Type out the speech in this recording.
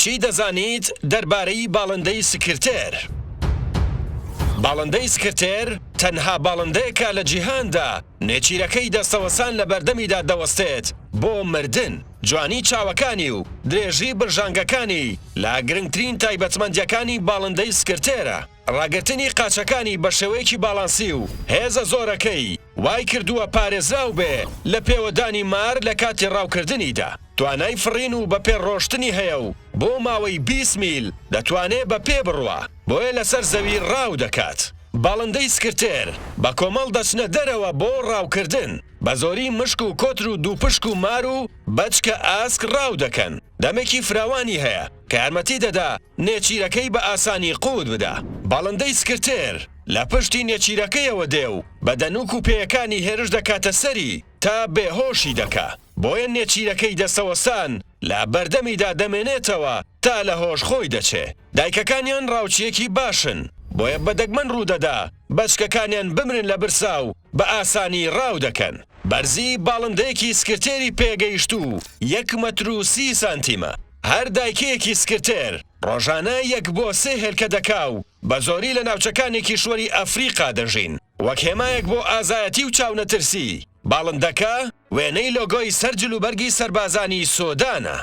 چی دەزانیت دەربارەی باڵندەی سکرتێر؟ باڵندەی سکرتێر تەنها باڵندەیەکە لە جیهاندا نێچیرەکەی دەستەوەسان لە بەردەمیدا دەوەستێت بۆ مردن، جوانی چاوەکانی و درێژی برژانگەکانی لە گرنگترین تایبەتمەندییەکانی باڵندەی سکرتێرە. ڕاگرتنی قاچەکانی بە شێوەیەکی باڵانسی و هێزە زۆرەکەی وای کردووە پارێزراو بێ لە پێوەدانی مار لە کاتی ڕاوکردنیدا. توانای فڕین و بە پێ ڕۆشتنی هەیە و بۆ ماوەی 20 میل دەتوانێ بە پێ بڕوا، بۆیە لەسەر زەوی ڕاو دەکات. باڵندەی سکرتێر بە کۆمەڵ دەچنە دەرەوە بۆ ڕاوکردن، بە زۆری مشک و کۆتر و دووپشک و مار و بەچکە ئاسک ڕاو دەکەن. دەمێکی فراوانی هەیە کە یارمەتی دەدا نێچیرەکەی بە ئاسانی قووت بدا. باڵندەی سکرتێر لە پشتی نێچیرەکەیەوە دێ و بە دەنووک و پێیەکانی هێرش دەکاتە سەری تا بێهۆشی دەکا. بۆیە نێچیرەکەی دەستەوەستان لە بەردەمیدا دەمێنێتەوە تا لە هۆش خۆی دەچێ. دایکەکانیان ڕاوچییەکی باشن، بۆیە بە دەگمەن ڕوودەدا بەچکەکانیان بمرن لە برسا و بە ئاسانی ڕاو دەکەن. بەرزی باڵندەیەکی سکرتێری پێگەیشتوو یەک مەتر و سی سانتیمە. هەر دایکەیەکی سکرتێر ڕۆژانە یەک بۆ سێ هێلکە دەکا و بە زۆری لە ناوچەکانی کیشوەری ئەفریقا دەژین. وەک هێمایەک بۆ ئازایەتی و چاونەترسی، باڵندەکە وێنەی لۆگۆی سەر جلوبەرگی سەربازانی سۆدانە.